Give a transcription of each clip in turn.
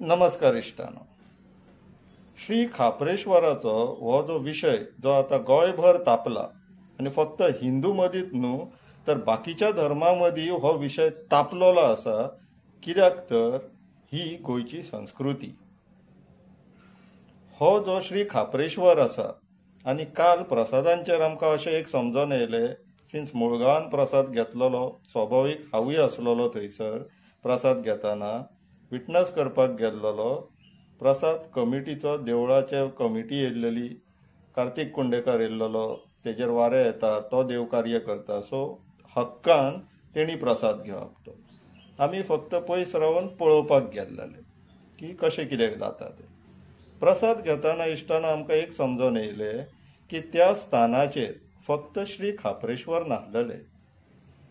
नमस्कार इश्टानो, श्री खाप्रेश्वराचो हो जो विशय जो आतां गोंयभर तापला आनी फक्त हिंदू मदींच न्हू तर बाकीच्या धर्मा मदीं हो विशय तापलेलो आसा. कित्याक तर ही गोंयची संस्कृती. हो जो श्री खाप्रेश्वर आसा आनी काल प्रसादांचेर आमकां अशें एक समजून येयलें, सिन्स मुळगांवान प्रसाद घेतलेलो, स्वाभावीक हांवूय आसलेलो थंयसर प्रसाद घेतना विटनस करपाक गेल्लोलो. प्रसाद कमिटीचो, देवळाचे कमिटी येयल्लेली, कार्तीक कुंडेकर येयल्लोलो, तेजेर वारें येता, तो देवकार्य करता, सो हक्कान तेणी प्रसाद घेवप. तो आमी फक्त पयस रावन पळोवपाक गेल्लेले की कशें कितें जाता तें. प्रसाद घेतना इश्टान आमकां एक समजून येयलें की त्या स्थानाचेर फक्त श्री खाप्रेश्वर नासलेले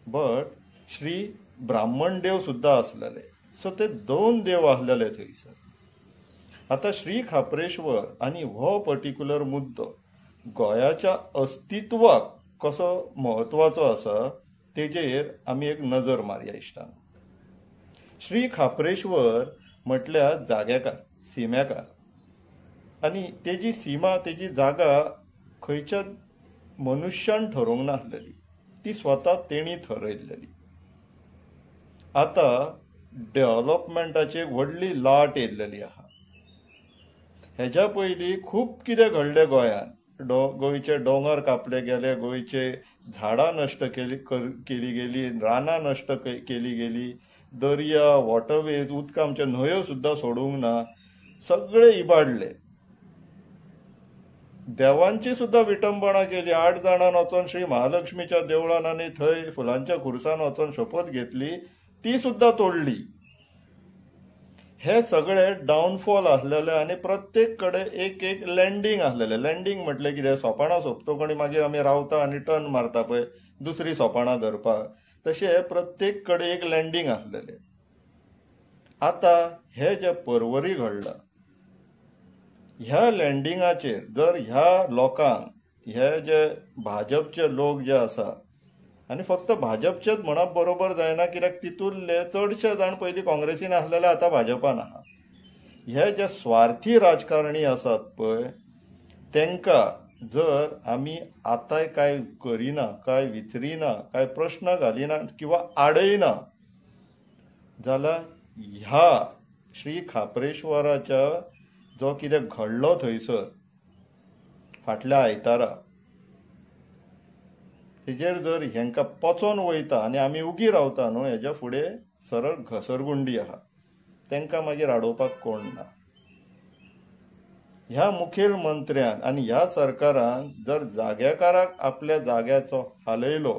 बट श्री ब्राह्मण देव सुद्दां आसलेले. सो ते दोन देव आसलेले थंयसर. आतां श्री खाप्रेश्वर आनी हो पर्टिक्युलर मुद्दो गोंयाच्या अस्तित्वाक कसो म्हत्वाचो आसा तेजेर आमी एक नजर मारया इश्टान. श्री खाप्रेश्वर म्हटल्यार जागेकार, सिमेकार, आनी तेजी सीमा, तेजी जागा खंयच्या मनुष्यान ठरोवंक नासलेली, ती स्वता तेणी ठरयल्लेली. आतां डेव्हलपमेंटाची व्हडली लाट येयल्लेली आहा. हेज्या पयलीं खूब कितें घडलें गोंयांत. गोंयचे दोंगर कापले गेले, गोंयचे झाडां नश्ट केली गेली, रानां नश्ट केली गेली, दर्या, वॉटरवेज, उदक, आमच्या न्हंयो सुद्दां सोडूंक ना, सगळे इबाडले. देवांची सुद्दां विटंबणा केली. 8 जाणां वचोन श्री महालक्ष्मीच्या देवळान आनी थंय फुलांच्या खुर्सान वचोन शपथ घेतली, ती सुद्दां तोडली. हे सगळे डावनफॉल आसलेले आनी प्रत्येक कडेन एक एक लँडींग आसलेले. लँडींग म्हटलें कितें, सोपाणां सोंपतकच मागीर आमी रावता आनी टर्न मारता पळय दुसरी सोपाणां धरपाक, तशें प्रत्येक कडेन एक लँडींग आसलेले. आतां हे जे परवरी घडलां ह्या लँडिंगाचेर जर ह्या लोकांक, हे जे भाजपचे लोक जे आसा, आनी फक्त भाजपचेच म्हणप बरोबर जायना कित्याक तितूंतले चडशे जाण पयलीं काँग्रेसीन आसलेले, आतां भाजपान आहा. हे जे स्वार्थी राजकारणी आसात पळय तेंकां जर आमी आतांय कांय करिना, कांय विचरिना, कांय प्रश्न घालिना किंवा आडयना जाल्यार ह्या श्री खाप्रेश्वराच्या जो कितें घडलो थंयसर फाटल्या आयतारा तेजेर जर हेंकां पचोन वयता आनी आमी उगी रावता न्हू, हेज्या फुडें सरळ घसरगुंडी आहा, तेंकां मागीर आडोवपाक कोण ना. ह्या मुखेल मंत्र्यान आनी ह्या सरकारान जर जाग्याकाराक आपल्या जाग्याचो हालयलो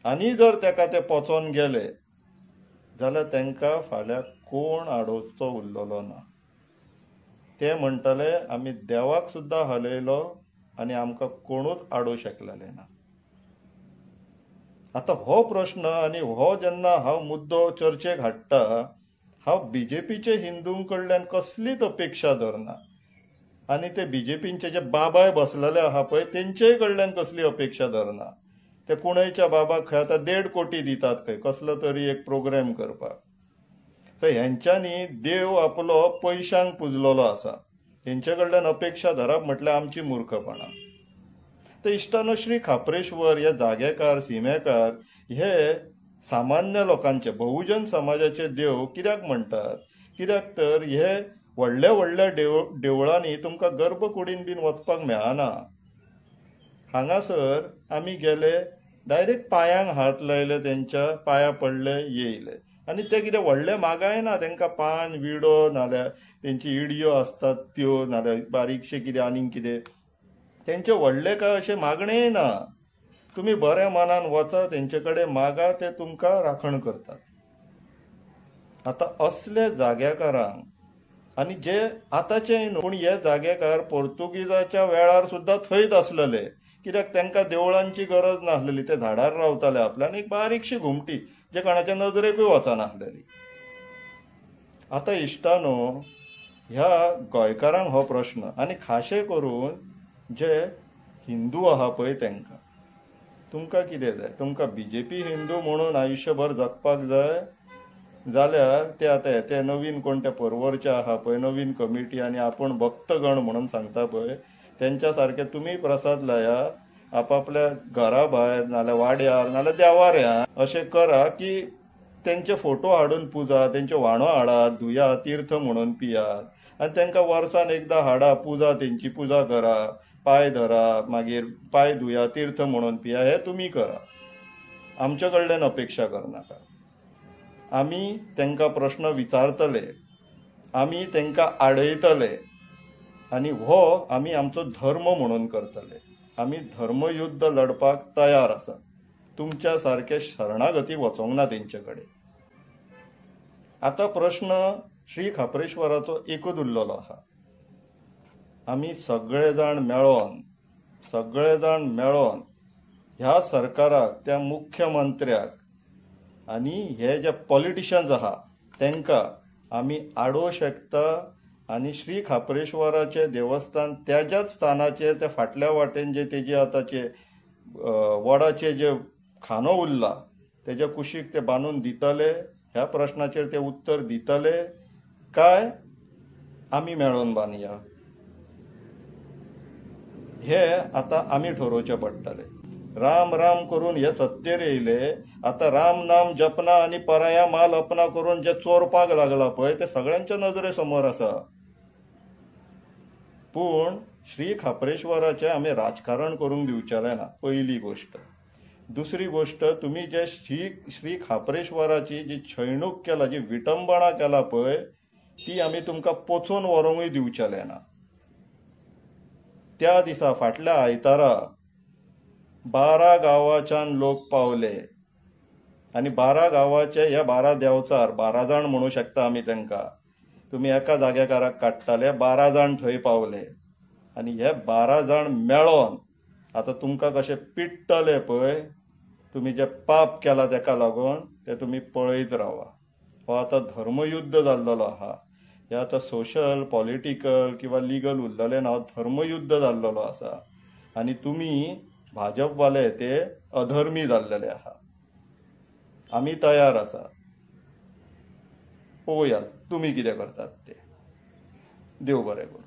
आनी जर तेका ते पचोन गेले जाल्यार तेंकां फाल्यां कोण आडोवचो उरलेलो ना. ते म्हणटले आमी देवाक सुद्दां हालयलो आनी आमकां कोणूच आडोवंक शकलेले ना. आतां हो प्रश्न आनी हो जेन्ना हांव मुद्दो चर्चेक हाडटा, हांव बीजेपीचे हिंदूं कडल्यान कसलीच अपेक्षा धरना आनी ते बीजेपीचे जे बाबाय बसलेले आहा पळय तेंचेय कडल्यान कसली अपेक्षा धरना. ते कुणयच्या बाबाक खंय आतां 1.5 कोटी दितात खंय कसलो तरी एक प्रोग्राम करपाक. सो हेंच्यांनी देव आपलो पयशांक पुजलेलो आसा, हेंचे कडल्यान अपेक्षा धरप म्हटल्यार आमची मूर्खपणां. तर इश्टानो, श्री खाप्रेश्वर हे जागेकार, सिमेकार हे सामान्य लोकांचे, बहुजन समाजाचे देव कित्याक म्हणटात? कित्याक तर हे व्हडल्या व्हडल्या देवळांनी तुमकां गर्भकुडीन बीन वचपाक मेळना. हांगासर आमी गेले, डायरेक्ट पांयांक हात लायले, तेंच्या पांया पडले, येयले. आनी ते कितें व्हडले मागाय ना, तेंकां पान विडो नाल्यार तेंची इडयो आसतात त्यो, नाल्यार बारीकशें कितें आनीक कितें, तेंचे व्हडले काय अशें मागणेय ना. तुमी बऱ्या मनान वचा, तेंचे कडेन मागा, ते तुमकां राखण करतात. आतां असले जाग्याकारांक आनी जे आतांचे न्हू, पूण हे जागेकार पोर्तुगीजाच्या वेळार सुद्दां थंयच आसलेले, कित्याक तेंकां देवळांची गरज नासलेली, ते झाडार रावताले आपल्या, आनी एक बारीकशी घुमटी जे कोणाच्या नजरेकूय वचनासलेली. आतां इश्टानो, ह्या गोंयकारांक हो प्रश्न आनी खाशे करून जे हिंदू आहा पळय तेंकां, तुमकां कितें जाय? तुमकां बीजेपी हिंदू म्हणून आयुश्यभर जगपाक जाय, जाल्यार ते आतां ते नवीन कोण ते परवरचे आहा पळय नवीन कमिटी आनी आपूण भक्तगण म्हणून सांगता पळय तेंच्या सारके तुमी प्रसाद लाया आपापल्या घरा भायर नाल्यार वाड्यार नाल्यार देवाऱ्यान अशें करा की तेंचे फोटो हाडून पुजा, तेंच्यो व्हाणो हाडात, धुया, तीर्थ म्हणून पियात आनी तांकां वर्सान एकदां हाडा, पुजा तेंची पुजा करा, पांय धरा, मागीर पांय धुया, तीर्थ म्हणून पिया, हे तुमी करा. आमच्या कडल्यान अपेक्षा करनाका. आमी तांकां प्रश्न विचारतले, आमी तांकां आडयतले आनी हो आमी आमचो धर्म म्हणून करतले. आमी धर्मयुद्ध लढपाक तयार आसा. तुमच्या सारके शरणागती वचोंक ना तेंचे कडेन. आतां प्रश्न श्री खाप्रेश्वराचो एकूच उरलेलो आसा. आमी सगळे जाण मेळोन ह्या सरकाराक, त्या मुख्यमंत्र्याक आनी हे जे पॉलिटिशियन्स आहा तांकां आमी आडोवंक शकता आनी श्री खाप्रेश्वराचें देवस्थान त्याच्याच स्थानाचेर त्या फाटल्या वाटेन जे तेजे आतांचे वडाचे जे खांदो उरला तेज्या कुशीक ते बांदून दितले, ह्या प्रश्नाचेर ते उत्तर दितले काय आमी मेळोन बांदया, हे आतां आमी ठरोवचें पडटलें. राम राम करून हे सत्तेर येयले, आतां राम नाम जपना आनी पराया माल अपना करून जे चोरपाक लागला पळय ते सगळ्यांच्या नजरे समोर आसा. पूण श्री खाप्रेश्वराचें आमी राजकारण करूंक दिवचेलें ना, पयली गोश्ट. दुसरी गोश्ट, तुमी जे श्री खाप्रेश्वराची जी छळणूक केला, जी विटंबणा केला पळय ती आमी तुमकां पोचोवन व्हरूंकूय दिवचेलें ना. त्या दिसा फाटल्या आयतारा 12 गांवाच्यान लोक पावले आनी 12 गांवाचे ह्या 12 देवचार, 12 जाण म्हणू शकता आमी तांकां, तुमी एका जाग्याकाराक काडटाले, 12 जाण थंय पावले आनी हे 12 जाण मेळोन आतां तुमकां कशें पिडटले पळय, तुमी जे पाप केला तेका लागून ते तुमी पळयत रावा. हो आतां धर्मयुद्ध जाल्लेलो आहा. हे आतां सोशल, पॉलिटिकल किंवा लिगल उरलेलें ना, धर्मयुद्ध जाल्लेलो आसा आनी तुमी भाजपवाले ते अधर्मी जाल्लेले आहा. आमी तयार आसा, पळोवया तुमी कितें करतात ते. देव बरें करूं.